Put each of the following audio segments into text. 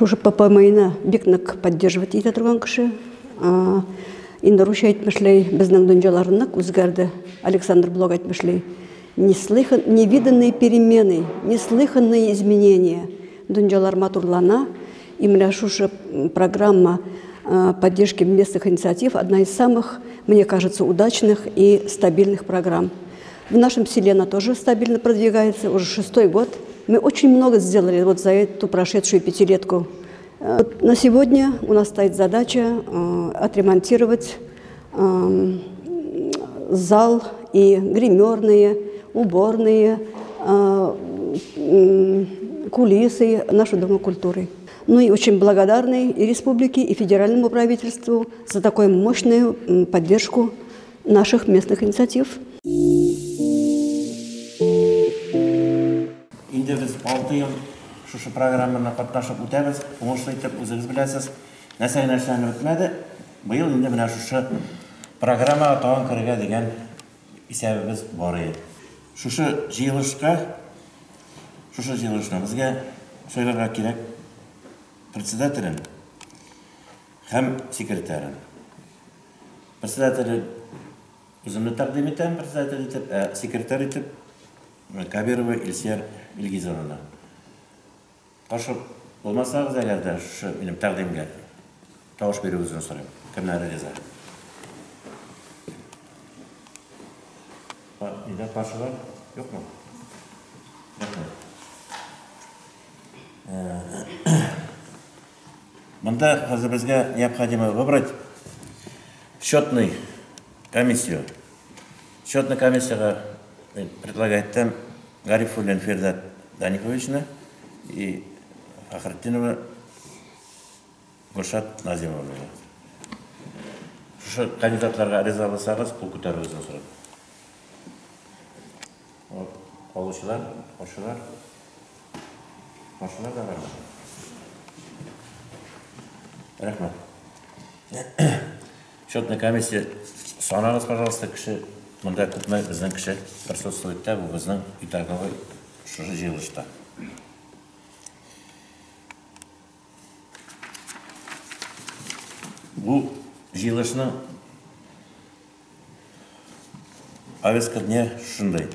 Шушы ППМИны бик нык поддерживать итә торган кеше. Инде русча әйтмешли, безнең дөньялар нык үзгәрде. Александр Блок әйтмешли, неслыхан, невиданные перемены, неслыханные изменения. Дөньялар матурлана. И менә шушы программа поддержки местных инициатив одна из самых, мне кажется, удачных и стабильных программ. В нашем селе она тоже стабильно продвигается, уже 6-й год. Мы очень много сделали вот за эту прошедшую пятилетку. Вот на сегодня у нас стоит задача отремонтировать зал и гримерные, уборные, кулисы нашего Дома культуры. Ну и очень благодарны и республике, и федеральному правительству за такую мощную поддержку наших местных инициатив. Инде без 6 ел шушы программаны катнашып үтәбез. Уңышлы итеп үзегез беләсез. Нәрсә генә эшләнеп бетмәде. Быел инде менә шушы программага тагын керергә дигән исәбебез бар иде. Шушы җыелышка, шушы җыелышны безгә сайларга кирәк председателен һәм секретарен. Председателе үземне тәкъдим итәм, председатель итеп, ә секретарь итеп Кабирова Илсияр Илгизовна. Каршы булмасагыз, әгәр дә шушы минем тәкъдимгә тавыш бирүегезне сорыйм. Кемнәр риза? Нидә каршылар? Юкмы? Рәхмәт. Монда хәзер безгә необходимо выбрать счетный комиссию. Счетный комиссияга предлагает там Гарифуллин Фердат Данифовичны и Фахретдинова Гульшат Назимовна. Шушы кандидатларга риза булсагыз, кул күтәрүегезне сорыйм. Вот, алучылар, каршылар. Каршылар да бармы? Рәхмәт. Счетная комиссия, санагыз, пожалуйста, кеше, монда күпме безнең кеше присутствует та, бу безнең итоговый шушы җыелышта. Бу җыелышның повестка дня шундай.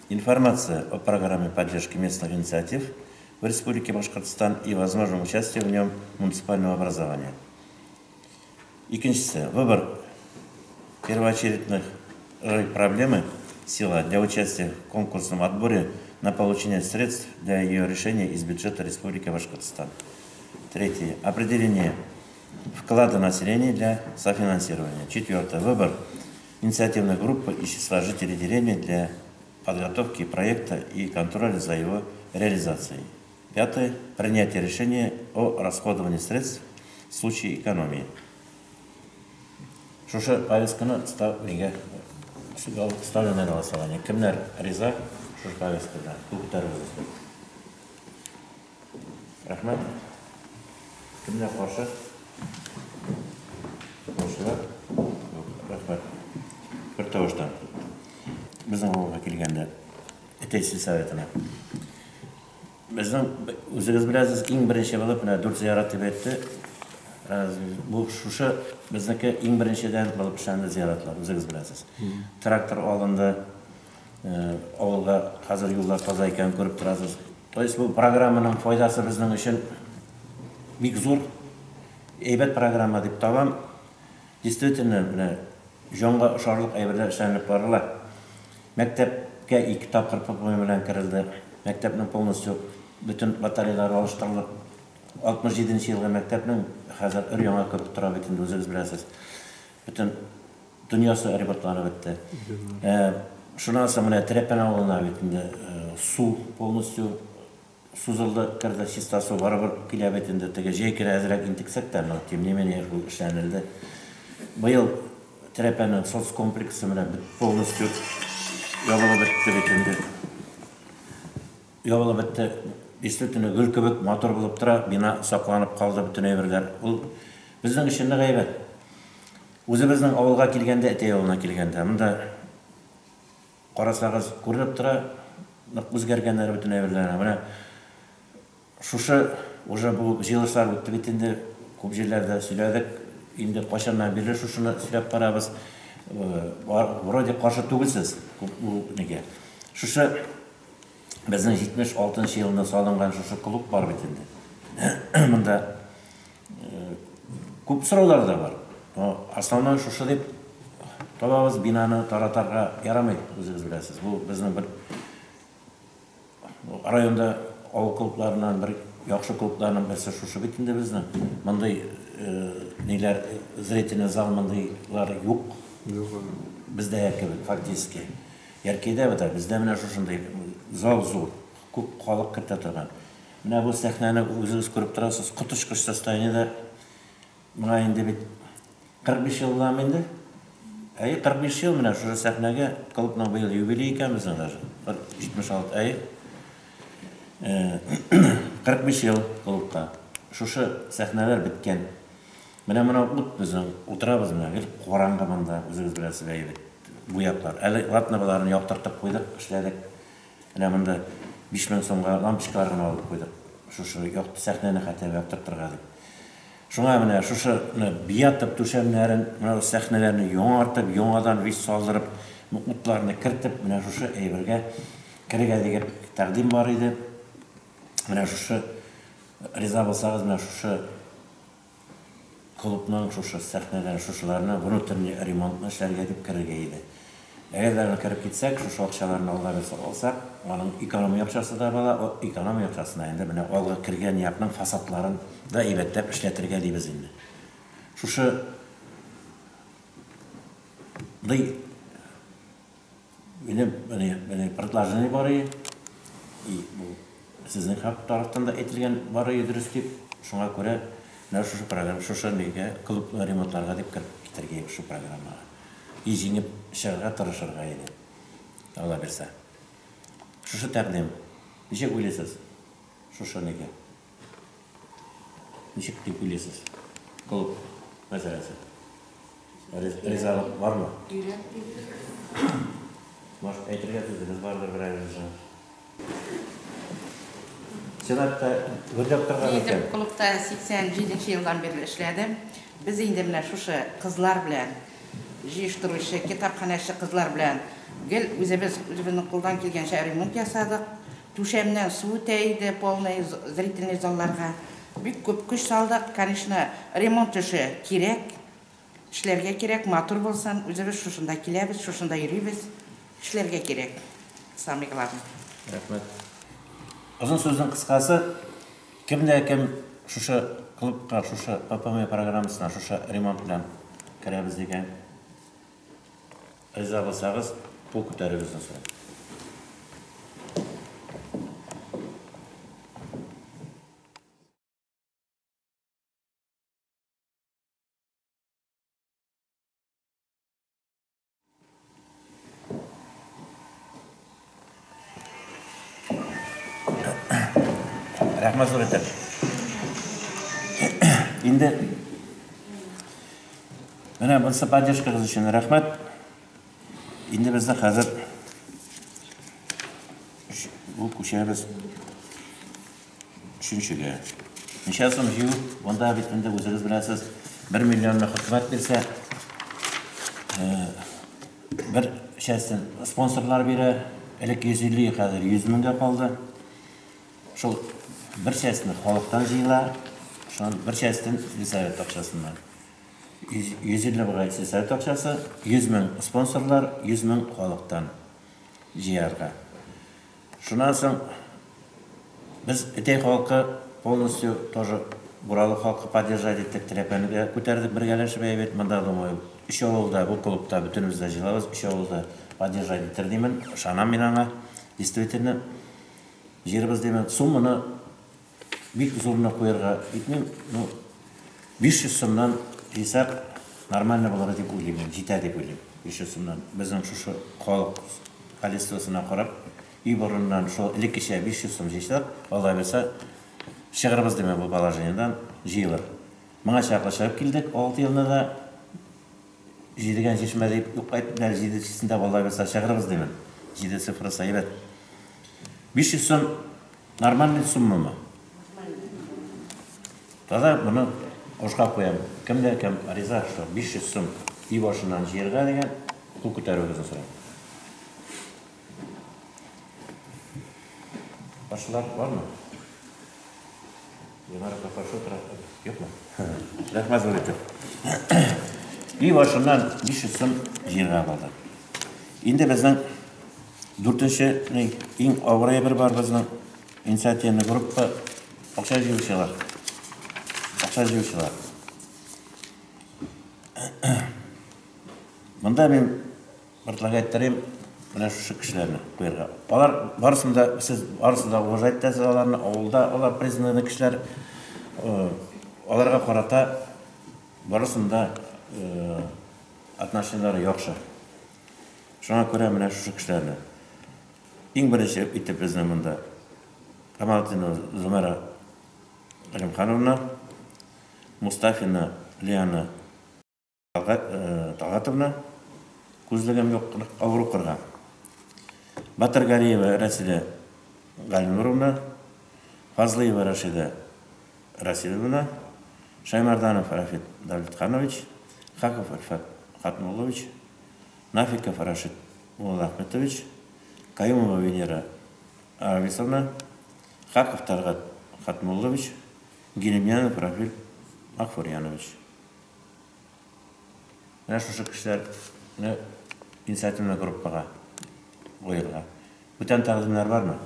Информация о программе поддержки местных инициатив в Республике Башкортостан и возможном участии в нем муниципального образования. Икенчесе, выбор первоочередных проблемы села для участия в конкурсном отборе на получение средств для ее решения из бюджета Республики Башкортостан. Третье, определение вклада населения для софинансирования. Четвертое, выбор инициативной группы из числа жителей деревни для подготовки проекта и контроля за его реализацией. Пятое, принятие решения о расходовании средств в случае экономии. Шушы повестканы ставлю на голосование. Кемнәр риза шушы повесткада? Кул күтәрегез. Рәхмәт. Кемнәр каршы? Каршылар? Юк, рәхмәт. Бер тавыштан. Безнең авылга килгәндә, Әтәй сельсоветына. Безнең, үзегез беләсез, иң беренче булып менә 4 зиярат дип әйтте. Бу шушы безнеке иң беренчедән булып эшләнде зияратлар, үзегез беләсез. Трактор алынды, авылга хәзер юллар таза икәнен күреп торасыз. То есть бу программаның файдасы безнең өчен бик зур, әйбәт программа дип табам. Действительно, менә җанга ошарлык әйберләр эшләнеп барыла. Мәктәпкә 2 тапкыр ППМ белән керелде. Мәктәпнең полностью бөтен батареялары алыштырылып, 67 елгы мәктәпнең хәзер өр-яңа кебек тора бит инде, үзегез беләсез. Бөтен дөньясы ремонтланып бетте. Шуннан соң менә Трәпән авылына бит инде су полностью сузылды, керде, чиста су барыбер килә бит инде. Теге җәй көне әзрәк интексәк тә, но тем не менее ул эшләнелде. Быел Трәпәнең соцкомплексы менә полностью ябылып бетте бит инде. Ябылып бетте. Действительно, гөл кебек матур булып тора, бина сакланып калды бөтен әйберләр. Ул безнең өчен нык әйбәт. Үзебезнең авылга килгәндә, Әтәй авылына килгәндә, монда карасагыз, күренеп тора, нык үзгәргәннәр бөтен әйберләр. Менә шушы Уже бу җыелышлар үтте бит инде, күп җирләрдә сөйләдек. Инде кайчаннан бирле шушыны сөйләп барабыз. Вроде каршы түгелсез бу нигә. Шушы безнең 76 елында салынган шушы клуб бар бит инде. Монда күп сораулар да бар. Но основной шушы дип табабыз, бинаны таратарга ярамый, үзегез беләсез. Бу безнең бер районда авыл клубларыннан бер яхшы клубларның берсе шушы бит инде безнең. Мондый ниләр, зрительный зал мондыйлар юк. Бездә кебек фактически. Яркәйдә бит, бездә менә шушындый зал зур, күп халык кертә торган. Менә бу сәхнәне үзегез күреп торасыз, коточкыч состояниедә. Моңа инде бит 45 елдан инде. Әй, 45 ел менә шушы сәхнәгә клубның быел юбилей икән безнең даже. 76 әй. 45 ел клубка. Шушы сәхнәләр беткән. Менә моны ут безнең утырабыз менә гел караңгы монда, үзегез беләсез әй бит. Бу яклар. Әле ладно боларны яктыртып куйдык, эшләдек. Менә монда 5000 сумга лампочкалар гына алып куйдык. Шушы якты сәхнәне хәтта яктыртырга дип. Шуңа менә шушы биятып түшәмнәрен, менә сәхнәләрне яңартып, яңадан вис салдырып, утларны кертеп, менә шушы әйбергә керергә дигән тәкъдим бар иде. Менә шушы риза булсагыз, менә шушы клубның шушы сәхнәләр, шушыларны внутренний ремонтны эшләргә дип керергә иде. Әгәр дә кереп китсәк, шушы акчаларны Алла бирсә алсак, аның экономия акчасы да була, экономия акчасына инде менә алга кергән якның фасадларын да әйбәтләп эшләтергә дибез инде. Шушы дый минем менә предложение бар и бу сезнең хак тарафтан да әйтелгән бар дөрес дип, шуңа күрә менә шушы программа, шушы нигә клуб ремонтларга дип кереп китәргә шушы программага. И җиңеп чыгарга тырышырга иде. Алла бирсә. Шушы тәкъдим. Ничек уйлыйсыз? Шушы нигә? Ничек дип уйлыйсыз? Клуб мәсьәләсе. Ризалык бармы? Может, әйтергә сүзегез бардыр берәрегезнең. Сенатта гөрләп торган икән. Мин клубта 87 елдан бирле эшләдем. Без инде менә шушы кызлар белән, җыештыручы, китапханәче кызлар белән гел үзебез үзебезнең кулдан килгәнчә ремонт ясадык. Түшәмнән су үтә иде полный зрительный залларга. Бик күп көч салдык. Конечно, ремонт эше кирәк. Эшләргә кирәк, матур булсын. Үзебез шушында киләбез, шушында йөрибез. Эшләргә кирәк. Самый главный. Рәхмәт. Озын сүзнең кыскасы, кемдә кем шушы клубка, шушы ППМ программасына, шушы ремонт белән керәбез дигән риза булсагыз, кул күтәрегезне сорыйм. Рәхмәт зур итеп. Инде менә монысы поддержкагыз өчен рәхмәт. Инде безне хәзер бу күчәбез өченчегә. Ничә сум җыю? Монда бит инде үзегез беләсез, 1 миллионны хөкүмәт бирсә, бер частен спонсорлар бирә, элек 150, хәзер 100 меңгә калды. Шул бер частен халыктан җыела, шул бер частен сельсовет акчасыннан. 150 бугай сельсовет акчасы, 100 мең спонсорлар, 100 мең халыктан җыярга. Шуннан соң без Әтәй халкы полностью тоже Буралы халкы поддержать иттек, Трәпәне күтәрдек бергәләшеп әйбәт. Монда, думаю, өч авылда, бу клубта бөтенебез дә җыелабыз, өч авылда поддержать итер димен, ышанам мин аңа. Действительно, җыербыз димен. Сумманы бик зурны куярга итмим, ну, 500 сумнан җыйсак, нормально булыр дип уйлыйм, җитә дип уйлыйм. 500 сумнан. Безнең шушы халык количествосына карап, өй борыннан шул элеккечә 500 сум җыйсак, Алла бирсә, чыгарбыз димә бу положениедән, җыелыр. Моңа чаклы чыгып килдек, 6 елны да җидегән чишмә дип юк әйтмиләр, җидесендә Алла бирсә чыгарбыз димен. 7 цифрасы әйбәт. 500 сум нормальный суммамы? Тогда моны кошка куям. Кем дә кем риза, что 500 сум өй башыннан җыярга дигән, кул күтәрүегезне сорыйм. Каршылар бармы? Динара каршы тора. Юкмы? Рәхмәт зур итеп. Өй башыннан 500 сум җыярга булды. Инде безнең дүртенче иң авыр әйбер бар безнең инициативный группа акча җыючылар. Акча җыючылар. Монда мин предлагать иттерим менә шушы кешеләрне куярга. Алар барысын да сез барысын да уважать итәсез аларны, авылда алар признанный кешеләр. Аларга карата барысын да отношениеләре яхшы. Шуңа күрә менә шушы кешеләрне иң беренче итеп безнең монда Камалетдинова Зумара Галимхановна, Мустафина Лиана Талгатовна, күзлегем юк, авыр укырга. Батыргариева Рәсилә Галинуровна, Фазлыева Рашида Расиловна, Шаймарданов Рафит Давлетханович, Хаков Альфат Хатмуллович, Нафиков Рашид Муллахметович, Каюмова Венера Арвисовна, Хаков Таргат Хатмуллович, Гилемьянов Рафиль Махфурьянович. Менә шушы кешеләрне инициативный группага куярга. Бүтән тәкъдимнәр бармы?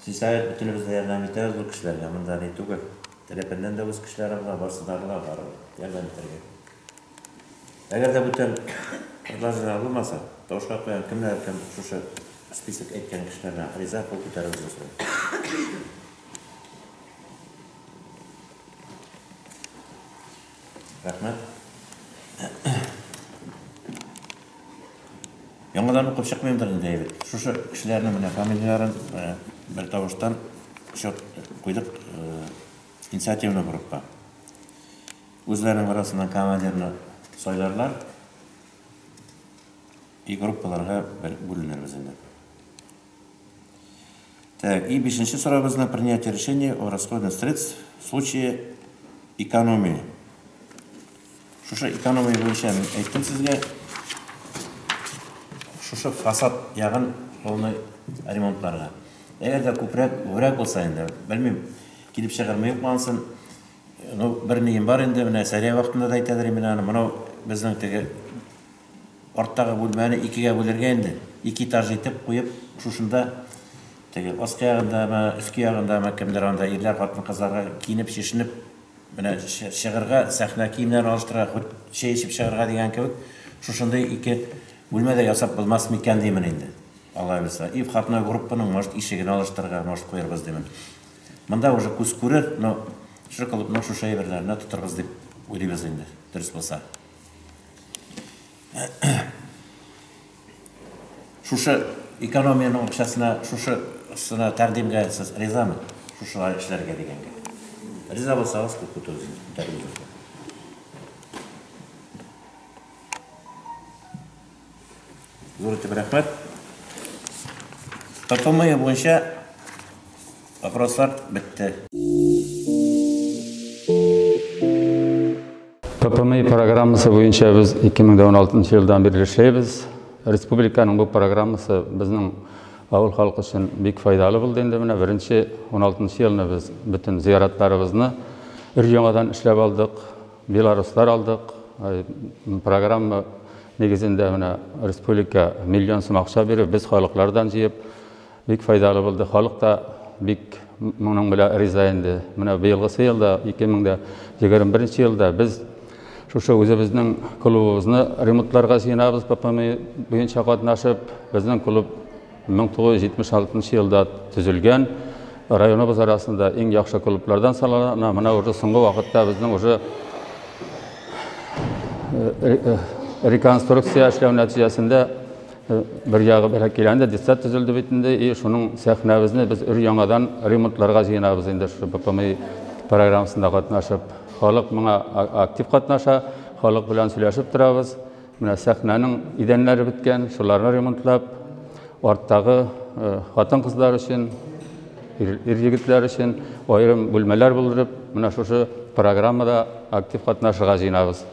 Сельсовет бөтенебез дә ярдәм итәбез бу кешеләргә. Монда ни түгел. Теләпәннән дә үз кешеләре бар, барысы да бар ярдәм итәргә. Әгәр дә бүтән предложение булмаса, тавышка куям, кемнәр кем шушы список әйткән кешеләрне риза, кул күтәрегез сорыйм. Рәхмәт. Яңадан укып чыкмыймдыр инде әйбәт. Шушы кешеләрнең менә фамилияләрен бер тавыштан счет куйдык инициативный группа. Үзләренең арасыннан командирны сайларлар. И группаларга бүленербез инде. Так, и бишенче сорабыз на принятие решения о расходе средств в случае экономии. Шушы экономия буенча мин әйттем сезгә, шушы фасад ягын полный ремонтларга. Әгәр дә күбрәк, күбрәк булса инде, белмим, килеп чыгармы юкмы ансын. Ну, бер нием бар инде, менә Сәрия вакытында да әйтәдер мин аны. Монау безнең теге арттагы бүлмәне икегә бүлергә инде, ике этаж итеп куеп, шушында теге аскы ягындамы, өске ягындамы кемдер анда ирләр, хатын-кызларга киенеп, чишенеп, менә чыгарга, сәхнә киемнәрен алыштырырга, хоть чәй эчеп чыгарга дигән кебек, шушындый ике бүлмә дә ясап булмас микән димен инде. Алла белсә. И входной группаның, может, ишеген алыштырырга, может, куярбыз димен. Монда уже күз күрер, но шушы клубның шушы әйберләренә тотырбыз дип уйлыйбыз инде, дөрес булса. Шушы экономиянең акчасына, шушысына тәкъдимгә сез ризамы? Шушылай эшләргә дигәнгә. Риза булсагыз, күп күтәрегез. Зур итеп рәхмәт. ППМ буенча вопрослар бетте. ППМ программасы буенча без 2016 елдан бирле эшләйбез. Республиканың бу программасы безнең авыл халкы өчен бик файдалы булды инде. Менә беренче 16 елны без бөтен зияратларыбызны өр-яңадан эшләп алдык, белоруслар алдык. Программа нигезендә менә республика миллион сум акча биреп, без халыклардан җыеп, бик файдалы булды. Халык та бик моның белән риза инде. Менә быелгысы елда, 2021 елда без шушы үзебезнең клубыбызны ремонтларга җыенабыз, ППМ буенча катнашып. Безнең клуб 1976 елда төзелгән, районыбыз арасында иң яхшы клублардан санала. Менә уже соңгы вакытта безнең уже реконструкция эшләү нәтиҗәсендә бер ягы бәрәкәләнде, десят төзелде бит инде, и шуның сәхнәбезне без өр-яңадан ремонтларга җыенабыз инде шушы ППМ программасында катнашып. Халык моңа актив катнаша, халык белән сөйләшеп торабыз. Менә сәхнәнең идәннәре беткән, шуларны ремонтлап, арттагы хатын-кызлар өчен ир-егетләр өчен аерым бүлмәләр булдырып, менә шушы программада актив катнашырга җыенабыз.